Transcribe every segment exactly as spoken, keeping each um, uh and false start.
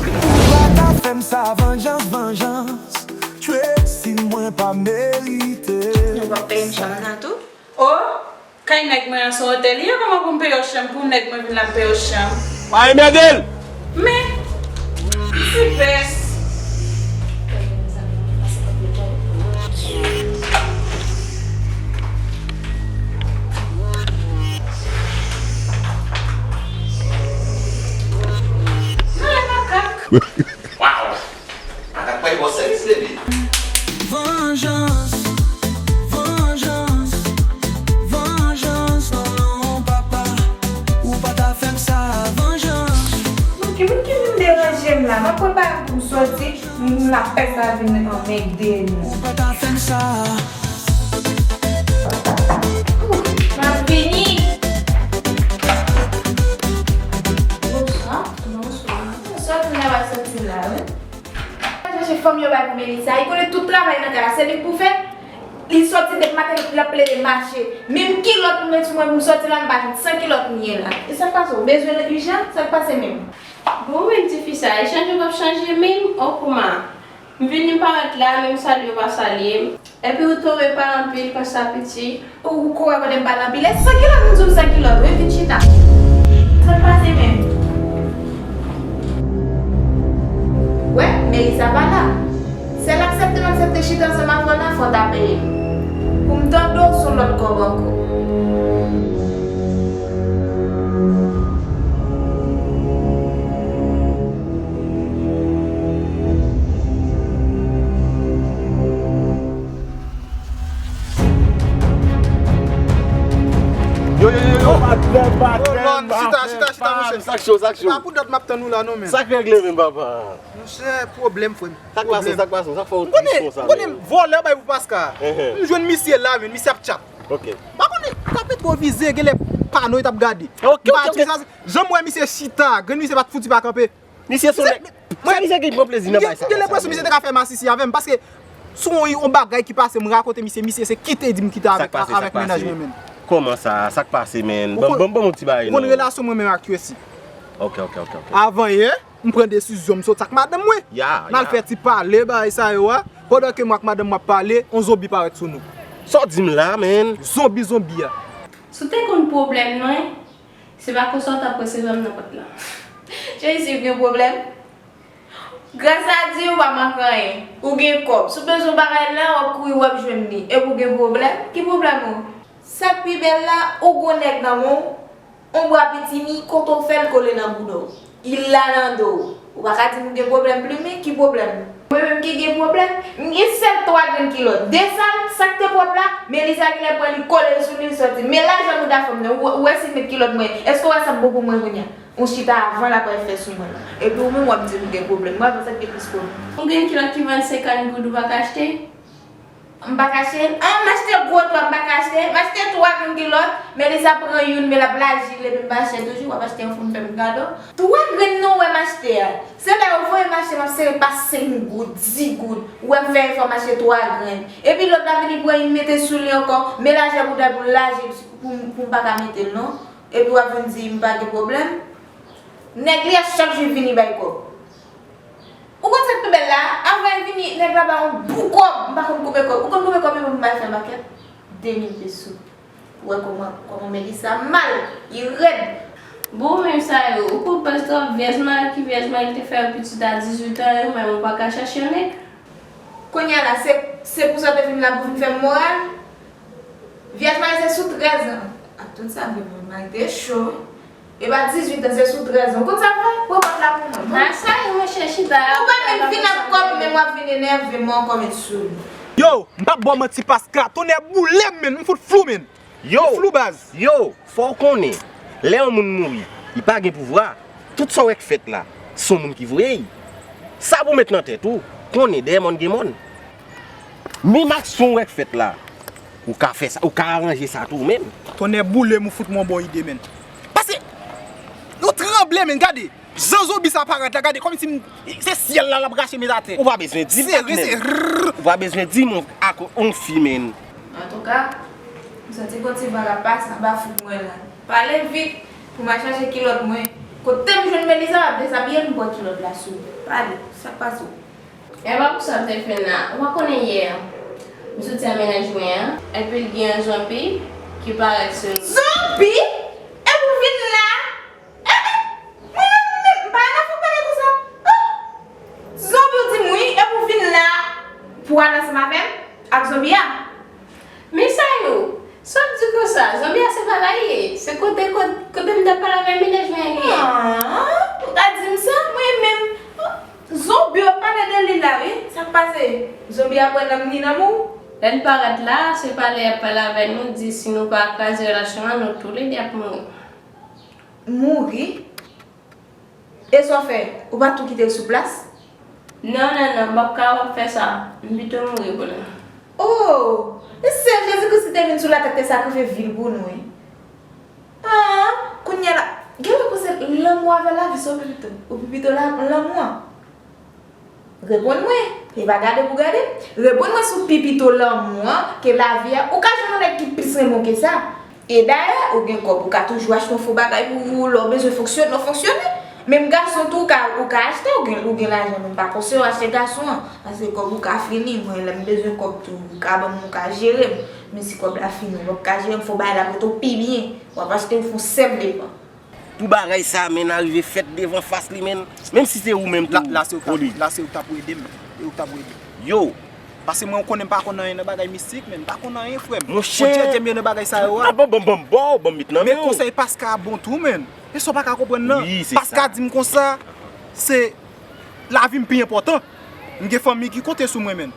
Ou pa ta fè m sa, vanjans, vanjans. Tracy, mwen pa merite. Nou p ap peye m chanm nan tou? O, kay nèg mwen an se yon otèl li ye, kòman pou m peye w chanm, pou nèg mwen vin la m peye w chanm? Pa enmède l! Men, ti pès. Nan lè makak. Waw! Makak pa gen bon sèvis, baby. Vanjans, vanjans, vanjans, non, non, papa, ou pa ta fè m sa, vanjans. Bon, ki moun ki vin deranje m la? M ap prepare m pou m soti, m, lapès la vin anmède nou. Ou pa ta fè m sa. M ap vini. Bonswa. Bonswa. Bonswa, tout moun ap soti la, wi. Al chache fanm yo bay pou Melissa. Li konnen tout travay nan kay la, se li k pou fè. Li soti depi maten, l ap plede mache. Menm kilòt pou met sou mwen pou m soti la, m pa jwenn. San kilòt m ye la. E sa k pase? Ou bezwen l ijan? Sa k pase menm? Bon, men ti fi sa, e chanje w p ap chanje menm? O kòman? M vini, m parèt la, menm salye w pa salye m. Epi ou tonbe pa anpil, konsa piti. Ou, ou kouri kote m pale anpil. E san kilòt, m di w san kilòt, wi, vin chita. Sa k pase menm? Wè, Melissa pa la. Si l aksepte m aksepte chita ansanm avè w la, fò w ta peye m. Pou m tande w sou lòt kòb ankò. Yo, yo, yo, yo, patnè, patnè, patnè. Chita, chita, chita, monchè. Sa k cho, sa k cho. E pa pou dòt m ap tann ou la non, men. Sa k regle menm, papa? Monchè, pwoblèm, frè m. Sa k pase, sa k pase, sa k fè w tris konsa menm? M konnen vòlè bay pou Paska. M jwenn misye la, men misye ap tchat. Ok. Pa konnen, ta petwovize, genlè pano li t ap gade. Ok, ok, ok. Jan m wè misye chita, grenn misye pa t fouti pa kanpe. Misye se yon nèg. Sa misye ki pran plezi nan bay sa? Gen lenpresyon misye te ka fè masisi avè m, paske sou yon, yon bagay ki pase, m rakonte misye, misye se kite di m kite avèk, avèk mennaj mwen menm. Kòman sa? Sa k pase, menn? Ban m, ban m, ban m yon ti bagay non. Ou konn relasyon mwen menm ak Tracy. Ok, ok, ok, ok. Avan yè, m pran desizyon, m soti ak madanm mwen. Ya, ya. N al fè ti pale, bagay sa yo a. Pandan ke mwen ak madanm mwen ap pale, yon zonbi parèt sou nou. Sa w di m la, menn? Zonbi, zonbi a. Si w te konn pwoblèm mwen, se pa konsa w t ap resevwa m nan pòt la. Tracy, ou gen pwoblèm? Gras a Dye, ou pa manke anyen. Ou gen kòb. Si w bezwen yon bagay la, w ap kouri, w ap jwenn li. Epi w gen pwoblèm? Ki pwoblèm ou? Sa k pi bèl la, ou gon nèg nan men w, yon bra pitimi, kote w fè l kole nan bouda w. Li la nan do w. Ou pa ka di m ou gen pwoblèm pli, men ki pwoblèm? Mwen menm ki gen pwoblèm? M gen sèl twa grenn kilòt. De sa, sa k te pwòp la, Melissa genlè pran li kole l sou li, l sòti. Men lajè bouda fanm nan, ou, ou wè si l met kilòt mwen, èske w wè sa k bon pou mwen kounye a? Yon chita avan l ap fè sou mwen la. Epi ou menm w ap di m ou gen pwoblèm. Mwen panse k gen plis pwoblèm. Ou gen kilòt ki vann senkant goud ou pa ka achte? M pa ka achte l. An, m achte gwo twa, m pa ka achte. M achte twa grenn kilòt, Melissa pran youn, men l ap laji l epi m pa achte toujou, w ap achte yon fon fè m kado. Twa grenn non w wè m achte a. Se lè yo voye m achte, m ap sere pa senk goud, dis goud. Ou wè m fè efò m achte twa grenn. Epi lòt la vini pran youn mete sou li ankò, men lajè bouda pou l laji pou, pou m pa ka mete l non. Epi w ap vin di m pa gen pwoblèm. Nèg li a chak jou vini bay kòb. Ou konn sa k pi bèl la? Avan l vini, nèg la ba yon bon kòb. M pa konn koupe kòb. Ou konn koupe kòb epi pou m al fè makèt? De mil peso. Ou wè kòman, kòman Melissa mal. Li rèd. Bon, menm sa yo. Ou konn pès twòp vyèj mal ki vyèj mal te fè yon pitit a dizuit an, yo menm ou pa ka chache yon nèg. Kounye a la, se, se pou sa w te vin la pou vin fè m moral? Vyèj mari se sou trèz an. Ak tout sa, men mwen mari te cho. E pa dizuit an, se sou trèz an. Ou konn sa m fè? Pran pòt la pou mwen. Bon. Sa yo, monchè, chita. Ou pa menm vin ak kòb, men w ap vin enève m ankò met sou li. Yo, m p ap ba w manti Paska, tonnè boule m, menn, m fout flou, menn. Yo, m flou baz. Yo, fò w konnen, lè yon moun mouri, li pa gen pouvwa. Tout sa w wè k fèt la, se yon moun ki voye l. Sa pou w met nan tèt ou, konnen dèyè mòn gen mòn. Menm aksyon w wè k fèt la, ou ka fè sa, ou ka aranje sa tou menm. Tonnè boule m, ou fout mwen yon bon ide, menn. Pase, yo tranble, menn, gade. Jan zonbi sa parèt la, gade, kòmsi m, se syèl la l ap rache met atè. Ou pa bezwen di m, patnè. Ou pa bezwen di m ak yon fi, menn. Antouka, m santi gon ti van k ap pase anba fouk mwen la. Pale vit pou m al chache kilòt mwen. Kote m jwenn Melisa, w ap dezabiye m, m pran kilòt la sou ou. Pale, sa k pase w? E pa pou sa m te fè l la. Ou pa konnen yè a, m soti a mennaj mwen an, epi l gen yon zonbi ki parèt sou nou. Zonbi? Epi w vin la? Eh, eh, mwen menm, m pa nan fòk pale konsa. Oh! Zonbi w di m wi, epi w vin la pou w al ansanm avè m, ak zonbi a? Misayou, sa w ap di konsa? Zonbi a se pa la l ye. Se kote, kote, kote m t ap pale avè mennaj mwen an li ye. Ah, ou ka di m sa? Mwen menm, zonbi w ap pale de li la wi. Sa k pase? Zonbi a pran nanm ni nanm ou? Lè l parèt la, se pale y ap pale avè nou, di si nou pa kraze relasyon an, nou toulede ap mouri. Mouri? E sa w fè? Ou pa tou kite l sou plas? Non, non, non, m p ap kapab fè sa. M pito mouri pou li. Oh! Li se Jezi Kris ki te vin sou latè, te sakrifye vi l pou nou, wi. Ah, kounye a la, gen lè panse lanmou avè lavi, sa w pi pito, ou pi pito la, lanmou an. Reponn mwen, e pa gade pou gade. Reponn mwen si w pi pito lanmou an ke lavi a. Ou ka jwenn yon nèg ki plis renmen w ke sa. E dayè, ou gen kòb, ou ka toujou achte yon fo bagay pou ou, lè w bezwen fonksyone, w fonksyone. Menm gason tou, ou ka, ou ka achte, ou gen, ou gen lajan, men m pa konseye w achte gason an, paske kòb ou ka fini, mwen lè m bezwen kòb tou, ou ka ban m, ou ka jere m. Men si kòb la fini, ou p ap ka jere m, fo bagay la pote w pi byen, w ap achte yon fo sèl depan. Pou bagay sa, menn, arive fèt devan fas li, menn. Menm si se ou menm tou, la, la se ou k t ap, Rodrigue. La se ou k t ap ede m. E ou k t ap ede m. Yo. Paske mwen, ou konnen m pa konn anyen nan bagay mistik, menn. M pa konn anyen, frè m. Monchè. Bondye ede m yo nan bagay sa yo a. Ah, bon, bon, bon, bon, bon, met nan men w. Men konsèy Paska a bon tou, menn. E sa w pa ka konprann nan. Wi, se sa. Paska di m konsa, se lavi m pi enpòtan. M gen fanmi ki konte sou mwen, menn.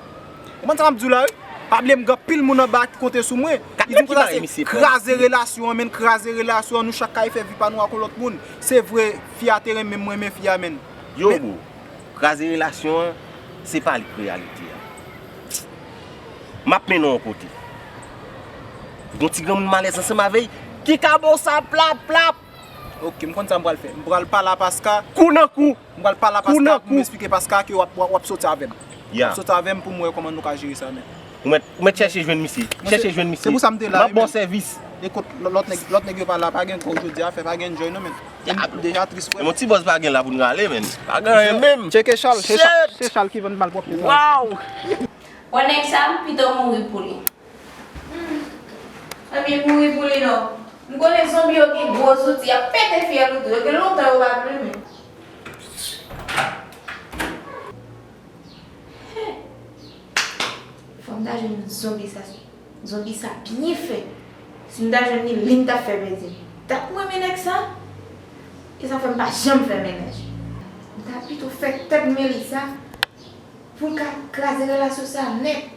Ou konprann sa m ap di w la, wi? Pa bliye m gen anpil moun anba ki konte sou mwen. Li di m konsa se kraze relasyon an, menn, kraze relasyon an, nou chak ka fè vi pa nou ak yon lòt moun. Se vre, fi a te renmen m, m renmen fi a, menn. Yo, bro, kraze relasyon an, se pa li k reyalite a. M ap mennen w yon kote. Gon ti granmoun malèz ansanm avè l, ki ka ba w sa plap, plap. Ok, m konn sa m pral fè. M pral pale a Paska. Kou nan kou. M pral pale a Paska pou m eksplike Paska ke w ap, w ap, w ap soti avè m. W ap soti avè m pou m wè kòman nou ka jere sa, menn. Ou mèt, ou mèt chèche jwenn misye. Chèche jwenn misye. Se pou sa m te la, m ap ba w sèvis. Ekout, lò-, lòt nèg, lòt nèg yo pa la, pa gen kòb jodi a, fè pa gen joy non, menn. E m deja tris, frè. Mon ti bòs pa gen la pou n rale, menn. Pa gen anyen menm. Tcheke Chal, se Chal, se Chal ki vann malpwòpte sa. Waw! Bon, nèg sa, m pito mouri pou li. Hmm. Ebyen, mouri pou li non. M konnen zonbi yo gen gwo zouti, y ap pete fyèl ou tou. Yo gen lontan yo pa plimen. Fò m ta jwenn zonbi sa. Zonbi sa byen fè. Si m ta jwenn li, li m t ap fè plezi. Dat mwen renmen nèg sa. E sa fè m pa janm fè mennaj. M ta pito fè tèt Melisa. Pou l ka kraze relasyon sa nèt.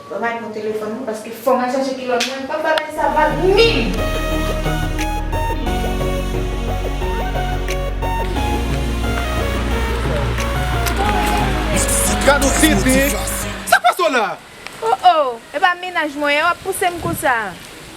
Fò m al pran telefòn mwen, paske fò m al chache kilòt mwen, m p ap ba bagay sa vag menm. Gad yon tenten. Sa k pase w la? Oh oh, e pa mennaj mwen ye, w ap pouse m konsa.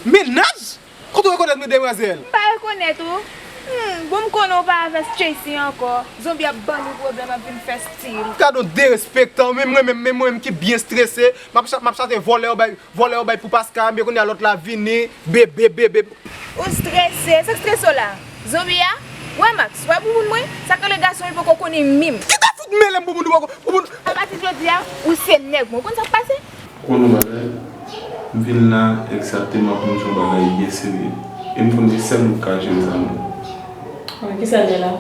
Mennaj? Kote w rekonèt mwen, demwazèl? M pa rekonèt ou. Hmm, bon, m konnen w pa avè Stacy ankò. Zonbi ap ban nou pwoblèm, ap vin fè stil. Gad yon derespektan, menm mwen menm, menm mwen menm ki byen strese, m ap cha-, m ap chache vòlè yo bay, vòlè yo bay pou Paska, men kounye a lòt la vini, bebe, bebe. Ou strese, sa k strese w la? Zonbi a? Wè Max, wè bouboun mwen? Sa k rele gason, li poko konnen menm. Ki ta fout mele m bouboun ou poko, bouboun. Apati jodi a, ou se nèg mwen. Ou konn sa k pase? Ou konn yon bagay? M vin la egzakteman pou m di yon bagay byen serye. E m konnen sèl ou k ka jere sa non. Oh, kisa l ye la?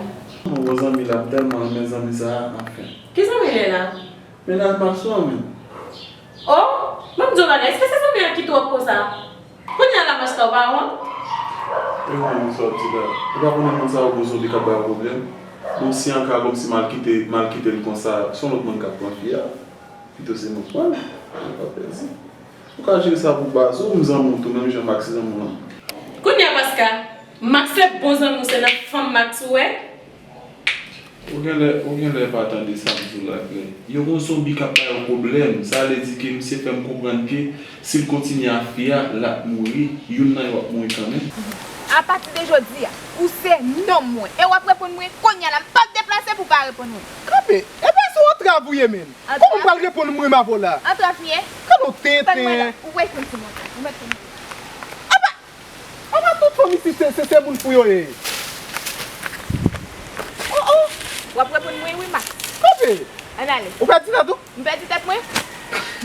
Yon bon zanmi la, m tèlman renmen zanmi sa a, anfen. Ki zanmi l ye la? Mennaj Max ou an menm. Oh, ban m di w bagay, èske se zanmi an ki twòp konsa? Kounye a la Max la, ou pa wont? E ou menm, sa w ap di la? Ou pa konnen moun sa yo gon zonbi k ap ba yo pwoblèm? Bon, si an ka kòmsi m al kite, m al kite l konsa, se yon lòt moun k ap pran fi a. Pito se nou k pran l, nou pa pèdi. Ou ka jere sa pou baz ou, m zanmi w tou, menm jan Max se zanmi w lan. Kounye a Paska, Max se bon zanmi w, se nan fanm Max ou wè. Ou genlè, ou genlè pa tande sa m di w la klè. Yo gon zonbi k ap ba yo pwoblèm, sa vle di ke misye fè m konprann ke si l kontinye ak fi a, l ap mouri, youn nan yo ap mouri kanmenm. Apati de jodi a, ou se nonm mwen, e w ap reponn mwen kounye a la, m p ap deplase pou w pa reponn mwen. Kanpe, e pa se yon antrav ou ye menm. Kòman m pral reponn mwen avè w la? Antrav m ye? Kòman w tenten? Ou wè konn sou mwen, ou mèt konn. Apa, apa tout fanm isit se, se, se moun fou yo ye? W ap reponn mwen wi, Max. Kanpe! Ann ale. Ou pèdi tèt ou? M pèdi tèt mwen?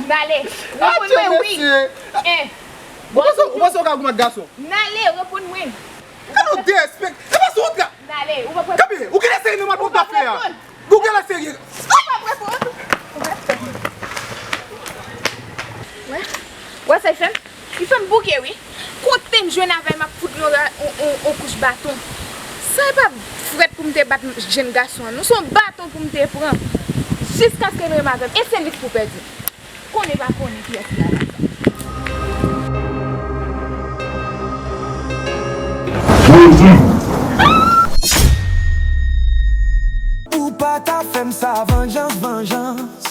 N ale. Reponn mwen wi. Mesye! Eh. Ou panse, ou panse ou ka goumen ak gason? N ale, reponn mwen. Gade yon derespekte. E pa sou wout la. N ale. Ou p ap reponn. Kanpe! Ou genlè serye nan mal pou w ta fè a. Ou genlè serye. Ou p ap reponn. Wè, wè sa y fè m? Li fè m bouke wi. Kote m jwenn avè l, m ap fout li yon ra- yon- yon- yon kouch baton. Sa e pa frèt pou m te bat jenn gason an non, se yon baton pou m te pran. Jiskaske l renmen avè m. E se li k pou pèdi. Konnen pa konnen kiyès ki la la. Ou pa ta fè m sa, vanjans, vanjans.